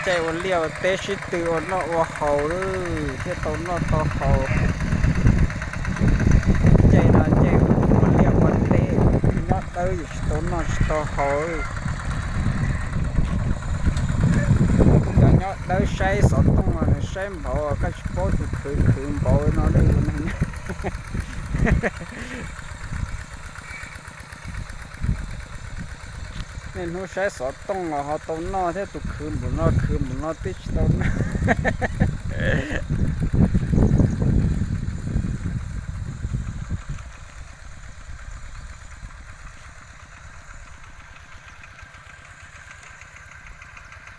Caij ua liaj ua teb sib tw ua noj ua haus thiaj tau noj tau haus. Caij no caij ua liaj ua teb, nyob dawb yeej tsis tau noj tsis tau haus. Cov nyob dawb saib xov tooj los nws saib npaum, koj tsis paub tus khwv khwv npaum no li. Niaj hnub saib xov tooj los ho tau noj thiab, tus khwv npaum no khwv npaum no twb tsis tau noj.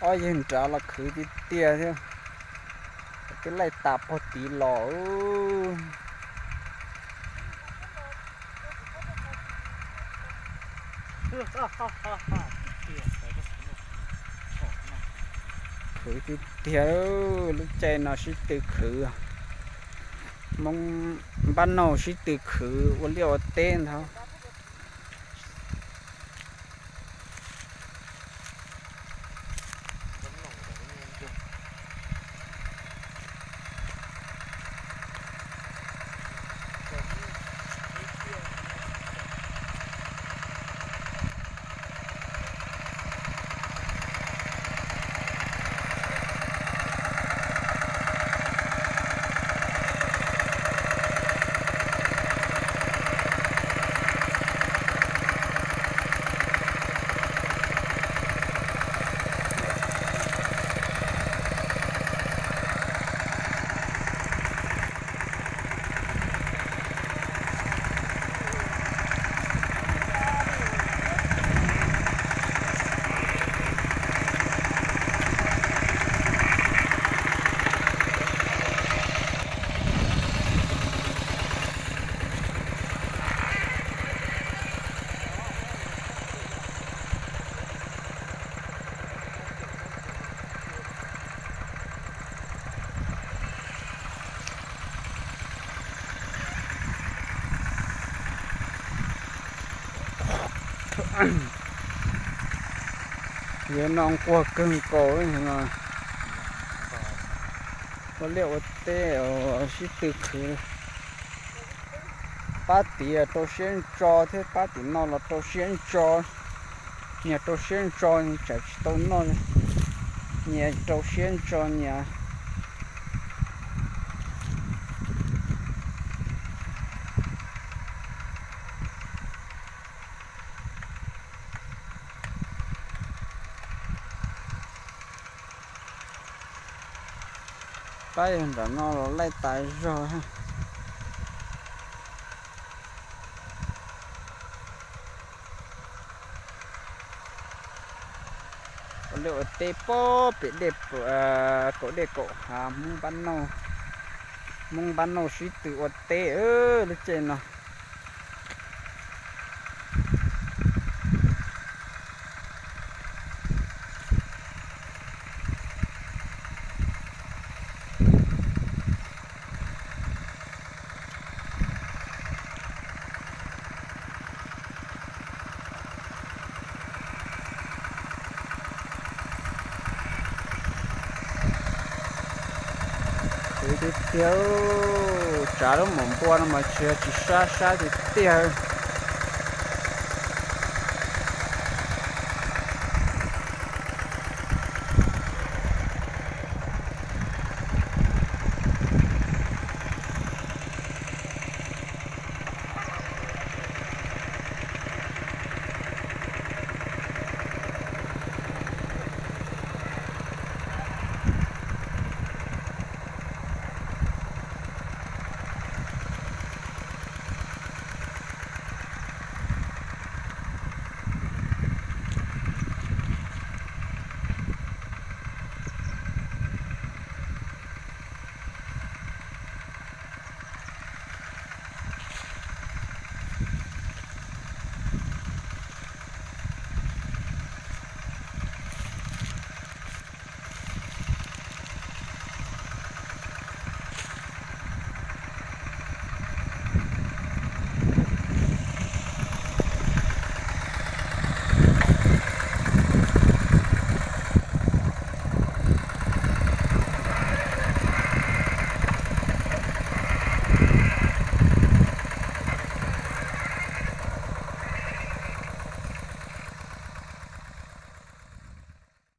Ob yawg nrad los khwv tiag tiag thiab, twb laij tas pog tid los. Khwv tiag tiag, lub caij no sib tw khwv, Hmoob npab nauj sib tw khwv ua liaj ua teb ntag. Yog no nquag kawg nkaus no. Ua liaj ua teb sib tw khwv. Pab tid rau siab ntso thiab pab tim no los rau siab ntso. Nyias rau siab ntso tsam tsis tau noj, nyias rau siab ntso nyias. Pab yawg nram no los laij tas zog. Ua liaj ua teb pob pem dej, kaum dej kaum hav, Hmoob npab nauj sib tw ua teb lub caij no. Khwv tiag tiag, tsav lub maum npua no mas tsis, tsis sab, sab tiag tiag.